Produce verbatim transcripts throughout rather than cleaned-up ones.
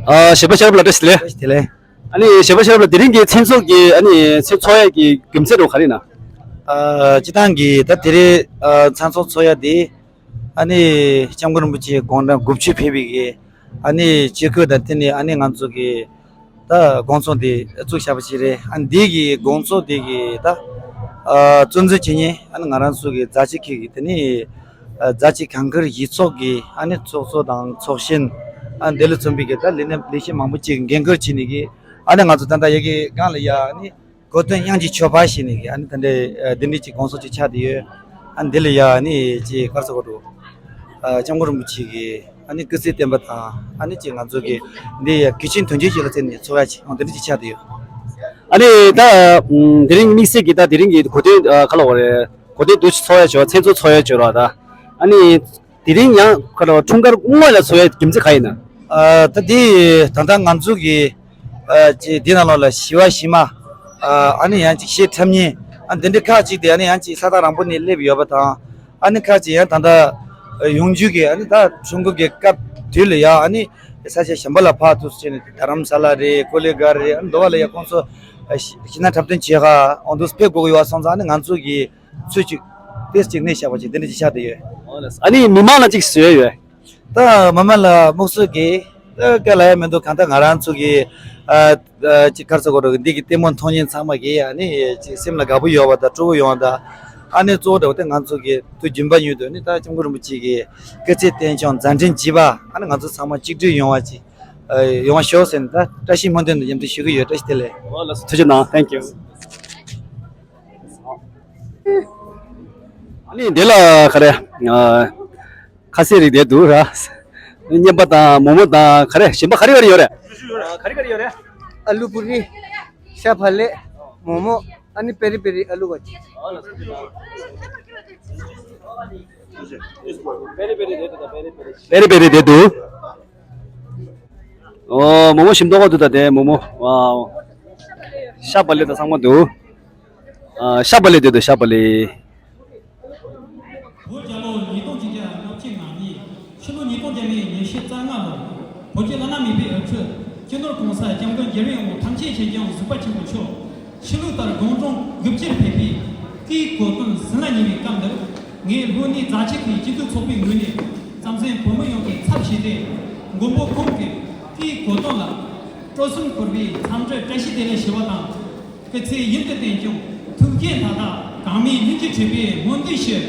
ཨ། གཞས་པ་ཤེས་རབ་ལགས་བཀྲ་ཤིས་བདེ་ལེགས། བཀྲ་ཤིས་བདེ་ལེགས། ཨ་ནི་གཞས་པ་ཤེས་རབ་ལགས་དེ་རིང་གི་མཚན་ཚོགས་ཀྱི་ཨ་ནི་མཚན་ཚོགས་ཡས་ཀྱི་རྒྱུ་མཚན་རུ་ག་རེ་ཡིན་ན། ཨ། སྤྱིར་བཏང་གི་ད་དེ་རིང་ཨ་མཚན་ཚོགས་ཚོགས་ཡ་དེ་ཨ་ནི་སྐྱབས་མགོན་རིན་པོ་ཆེ་དགུང་གྲངས་དགུ་བཅུ་ཕེབས་པའི་གི་ཨ་ནི་དཔྱིད་ཀ་དང་བསྟུན་ནས་ཨ་ནི་ང་ཚོ་གི་ད་དགོང་ཚོགས་འདི་བཙུགས་བཞག་པ་ཞིག་རེད། ཨ་འདི་གི་དགོང་ཚོགས་འདི་གི་ད་ཨ་གཙོ་འཛིན་བྱེད་མཁན་ཨ་ནི་ང་རང་ཚོ་གི་རྫ་ཆུ་ཁུལ་གི་དེ་ནི་ཨ་རྫ་ཆུ་གངས་དཀར་གཞིས་ཚོགས་ཀྱི་ཨ་ནི་ཚོགས་གཙོ་དང་ཚོགས་གཞོན། ཨ་འདི་ལ་མཚོན་པའི་གི་ད་ལས་སྣེ་ལས་བྱེད་མང་པོ་ཅིག་འགན་འཁུར་བྱས་ནས་གི་ཨ་ནི་ང་ཚོ་ད་ལྟ་ཡ་གི་སྒང་ལ་ཡ་ཨ་ནི་གོ་སྟོན་དབྱངས་ཀྱི་མཆོད་པ་ཞེས་ནས་ཨ་ནི་ད་ལྟའི་ཨ་འདི་འདྲའི་ཅིག་དགོང་ཚོགས་ཅིག་ཆགས་བསྡད་ཡོད། ཨ་ནི་འདི་ལ་ཡ་ཨ་ནི་ཅིག་ག་རེ་ཟེར་དགོས་འདུག་ཨ་སྐྱབས་མགོན་རིན་པོ་ཆེ་གི་ཨ་ནི་སྐུ་ཚེ་བརྟན་པ་དང་ཨ་ནི་ཅིག་ང་ཚོ་གི་འདི་ཡ་གལ་ཆེན་དོན་ཆེན་ཞིག་ལ་བརྩིས་ནས་ཚོགས་ཡ་ཅིག་ཨང་འདི་འདྲ་ཅིག་ཆགས་བསྡད་ཡོད། ཨ་ནི་ད་ཨམ་དེ་རིང་དམིགས་བསལ་གྱི་ད་དེ་རིང་གི་གོ་སྟོན་ཨ་ག་ལ་བ་རེད། གོ་སྟོན་དུ་ཚོགས་ཡ་བྱོས་མཚན་ཚོགས་ཚོགས་ཡ་བྱོས་ར་ད། ཨ་ནི། དེ་རིང་ཡང་ཁ་ལོ་འཁྲུངས་སྐར་སྔོན་ལ་ཚོགས་ཡའི་རྒྱུ་མཚན་ག་ཡིན་ན། ཨ་ད་དེ་ད་ལྟ་ང་ཚོ་གི་ཨ་ཅིག་འདི་ནང་ལོགས་ལ་ཞི་བ་ཞི་མ། ཨ་ཨ་ནི་ཡང་ཅིག་གཞས་འཁྲབ་མཁན་ཨ་འདི་འདྲ་ཁག་ཅིག་དེ་ཨ་ནི་ཡང་ཅིག་ས་ཐག་རིང་པོ་ནས་སླེབས་ཡོད་པ་དང་། ཨ་ནི་ཁག་ཅིག་ཡང་ད་ལྟ་ཡོང་རྒྱུ་གི་ཨ་ནི་ད་འཁྲུངས་སྐར་གྱི་སྐབས་དུས་ལ་ཡ་ཨ་ནི་ས་ཆ་གཞན་པ་ལ་ཕར་ཚུར་བྱས་ནས་རྡ་རམ་ས་ལ་རེད། ཀོ་ལི་གྷལ་རེད། ཨ་ནི་འདི་བ་ལ་ཡ་ཁོང་ཚོ་ཨ་ཤི་ཤིང་ནགས་འཁྲབ་སྟོན་བྱེད་ག་ཨོ་འདུག་ཕེབས་དགོས་ཀྱི་ཡོད་སོང་ཙང་ཨ་ནི་ང་ཚོ་གི་ཚུལ་གཅིག་ཏེས་གཅིག་གནས་བཞག་པ་ཅིག་དེ་འདྲ་ཅིག་ཆགས་བསྡད་ཡོད། ཨ་ནི་མི་མང་ལ་ཅིག་བཟོས་ཡོད། ད་མི་མང་ལ་དམིགས་བསལ་གྱི་ད་སྐད་ལ་ཡ་མི་འདུག་གང་ལྟར་ང་རང་ཚོ་གི་ཨ་ཨ་ཅིག་ག་རེ་ཟེར་དགོས་རེད། འདི་གི་ལྟད་མོ་མཐོང་མཁན་ཚང་མ་གི་ཨ་ནི་ཅིག་སེམས་ལ་དགའ་པོ་ཡོད་པ་དང་སྤྲོ་པོ་ཡོང་བ་དང་། ཨ་ནི་གཙོ་བོ་འདྲ་བོ་དེ་ང་ཚོ་གི་དུས་རྒྱུན་པ་ཉིད་དུ་ནི་ད་སྐྱབས་མགོན་རིན་པོ་ཆེ་གི་སྐུ་ཚེ་བརྟན་ཤོག་མཛད་འཕྲིན་བརྗིད་པ་ཨ་ནི་ང་ཚོ་ཚང་མ་གཅིག་སྒྲིལ་ཡོང་བ་ཅིག་ཨ་ཡོང་བ་ཤོག་ཟེར་ནས་ད་བཀྲ་ཤིས་སྨོན་འདུན་དང་མཉམ་དུ་ཞུ་གི་ཡོད། བཀྲ་ཤིས་བདེ་ལེགས། ཨོ་ལགས་སོ། ཐུགས་རྗེ་གནང་། Thank you། ཨ་ནི་འདི་ལ་ག་རེ། ཨ་ཁ་ཟས་རིགས་དེ་འདུག་ར། རྔན་པ་དང་མོག་མོག་དང་ག་རེ་གཞན་པ་ག་རེ་ག་རེ་ཡོད་རེད། ག་རེ་ག་རེ་ཡོད་རེད། ཨ་ལུ་པུ་རི། ཤ་བག་ལེབ། མོག་མོག་ཨ་ནི་པེ་རི་པེ་རི་ཨ་ལུ་བ་ཅིག་པེ་རི་པེ་རི་དེ་འདུག་ད་པེ་རི་པེ་རི། པེ་རི་པེ་རི་དེ་འདུག་ཨོ་མོག་མོག་ཞིམ་མདོག་ཁ་འདུག་ད་དེ་མོག་མོག་ཝའོ། ཤ་བག་ལེབ་དང་ཚང་མ་འདུག་ཨ་ཤ་བག་ལེབ་དེ་འདུག་ཤ་བག་ལེབ། བོད་རྒྱལ་ལོ་ཉིས་སྟོང་ཆིག་བརྒྱ་ལྔ་བཅུ་ང་གཉིས། ཕྱི་ལོ་ཉིས་སྟོང་བརྒྱ་མེད་ཉི་ཤུ་རྩ་ལྔ་ལོར་བོད་ཀྱི་བླ་ན་མེད་པའི་ཨ་ཁུ་སྤྱི་ནོར་གོང་ས་སྐྱབས་མགོན་རྒྱལ་བའི་དབང་པོ་ཐམས་ཅད་མཁྱེན་ཅིང་གཟིགས་པ་ཆེན་པོ་མཆོག་ཆོས་ལུགས་ལྟར་དགུང་གྲངས་དགུ་བཅུར་ཕེབས་པའི་སྐུའི་གོ་སྟོན་ཟིན་ལ་ཉེ་བའི་སྐབས་འདིར། ངས་ལྷོ་ནུབ་རྫ་ཆུ་ཁུལ་སྤྱི་འཐུས་ཚོགས་པའི་ངོས་ནས་རྩམ་ཟན་བོད་མི་ཡོངས་ཀྱི་ཚབ་བྱས་ཏེ། མགོན་པོ་ཁོང་གི་སྐུའི་གོ་སྟོན་ལ་སྤྲོ་སེམས་འཁོལ་བའི་འཚམས་འདྲི་བཀྲ་ཤིས་བདེ་ལེགས་ཞུ་བ་དང་། སྐུ་ཚེ་ཡུན་དུ་བརྟན་ཅིང་ཐུགས་བསྐྱེད་མཐའ་དག་གང་མེད་ལྷུན་གྱིས་གྲུབ་པའི་སྨོན་འདུན་ཞུ།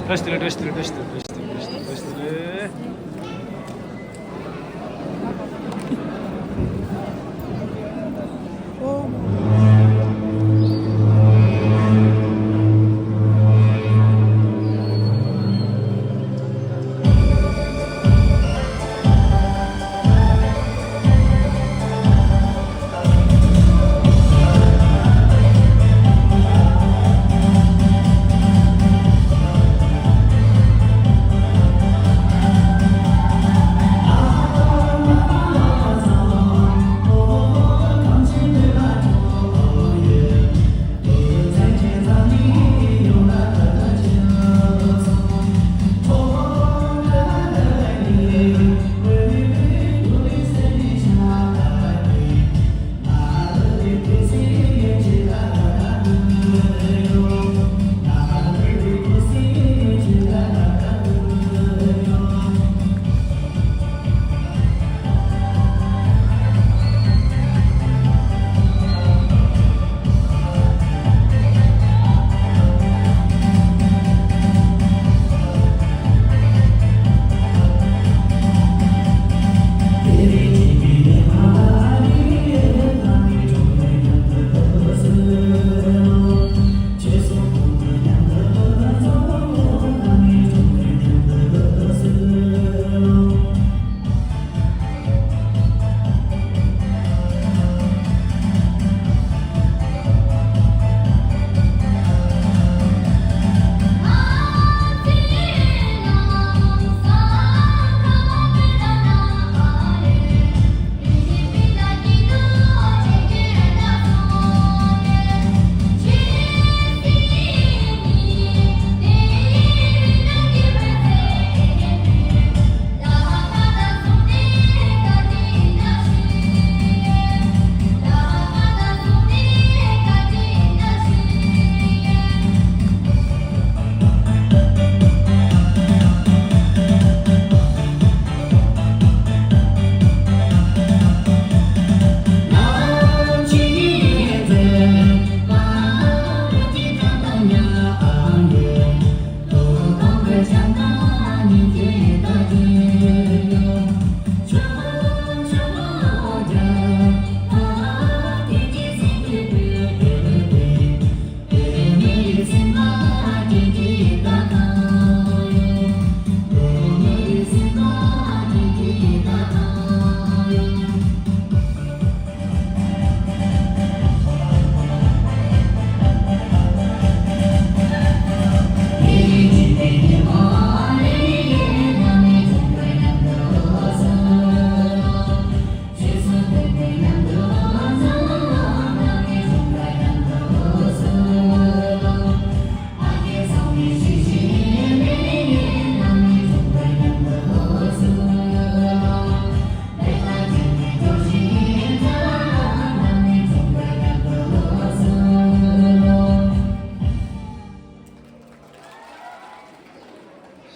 བཀྲ་ཤིས་བདེ་ལེགས། བཀྲ་ཤིས་བདེ་ལེགས། བཀྲ་ཤིས་བདེ་ལེགས། བཀྲ་ཤིས་བདེ་ལེགས། བཀྲ་ཤིས་བདེ་ལེགས།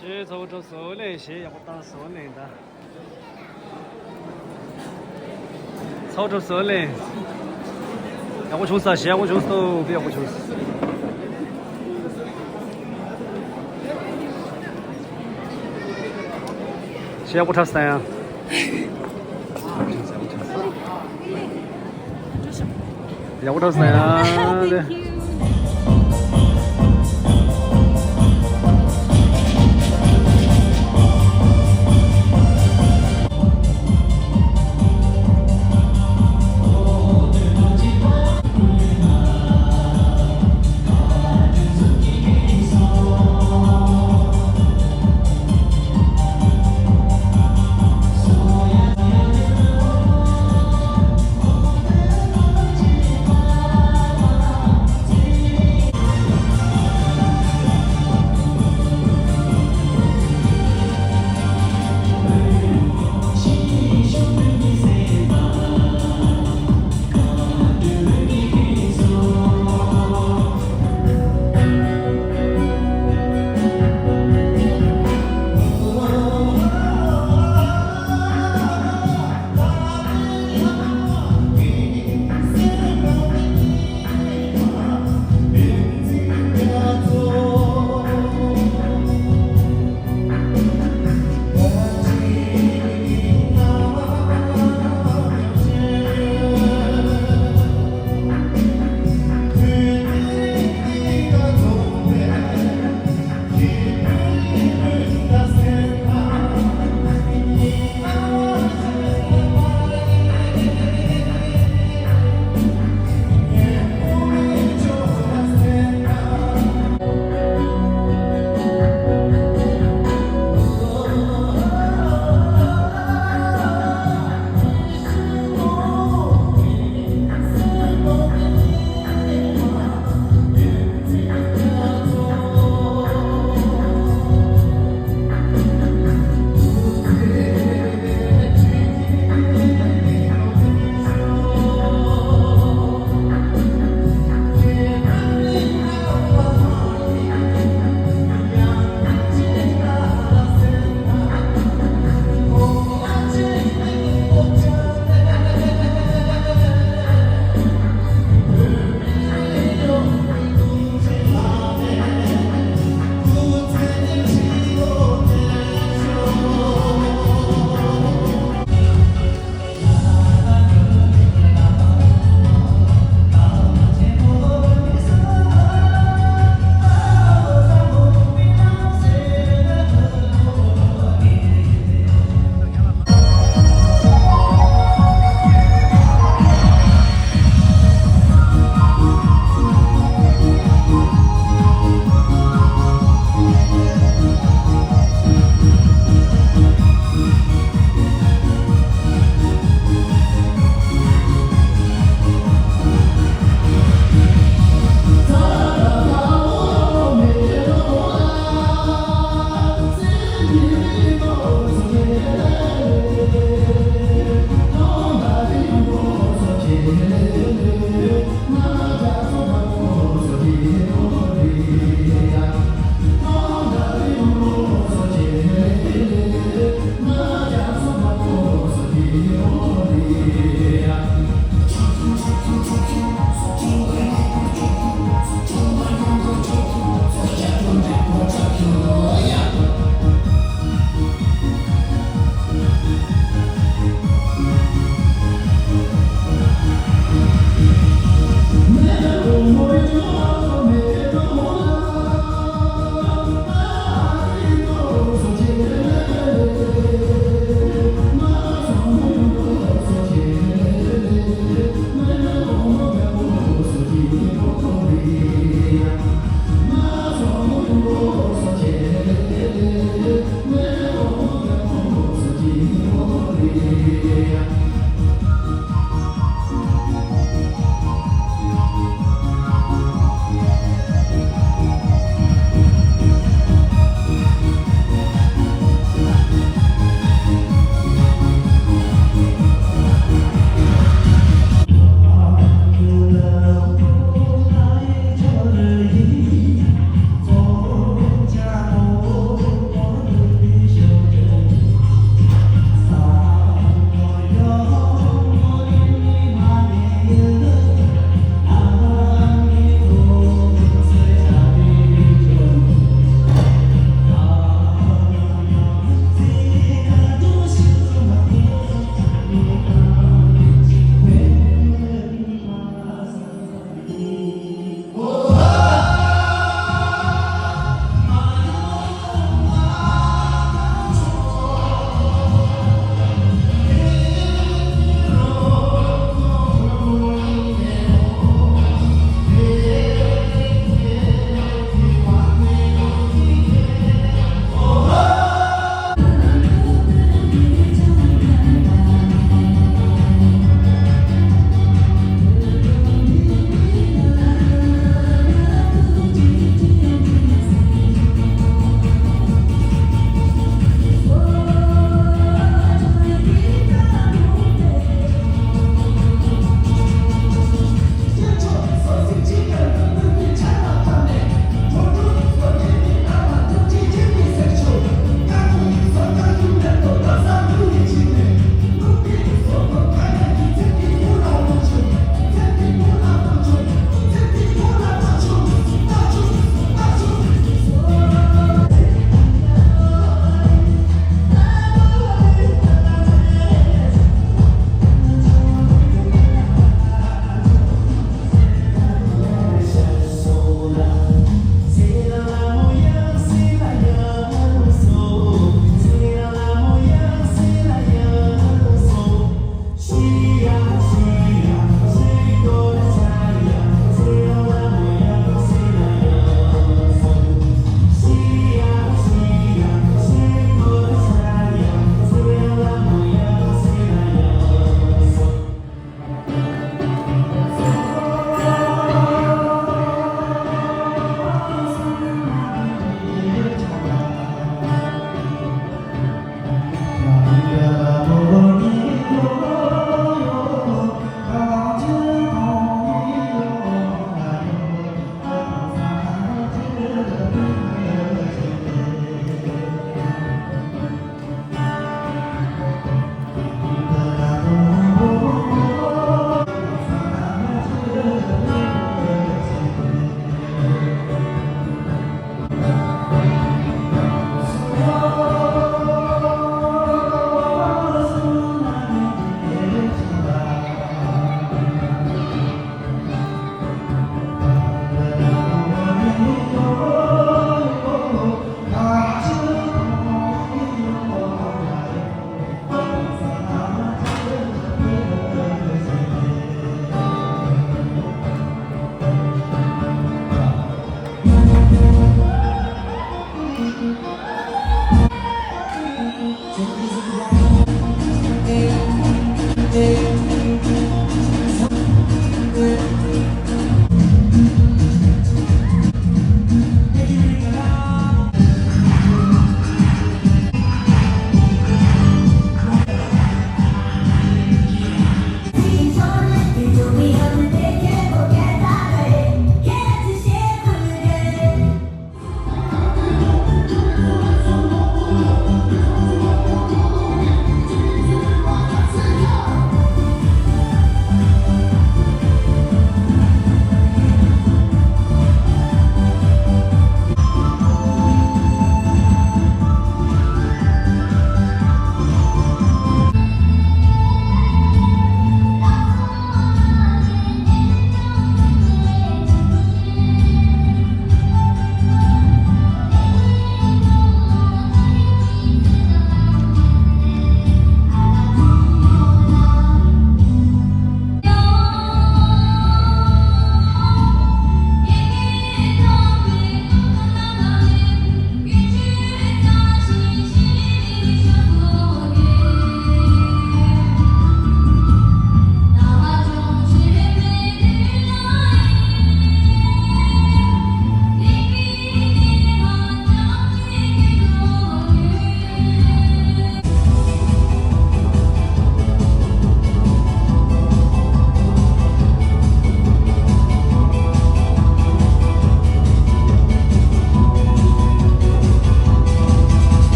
གཞས་ཚ་བོ་གྲབས་སོང་ལེ། གཞས་ཡག་པོ་བཏང་སོང་ལེ། ད་ཚ་བོ་གྲབས་སོང་ལེ། ཡག་པོ་བྱུང་ས། གཞས་ཡག་པོ་བྱུང་སོང་། དཔེ་ཡག་པོ་བྱུང་སོང་། གཞས་ཡག་པོ་འཁྲབ་སོང་ཡ། ཡག་པོ་འཁྲབ་སོང་ཡ། Thank you.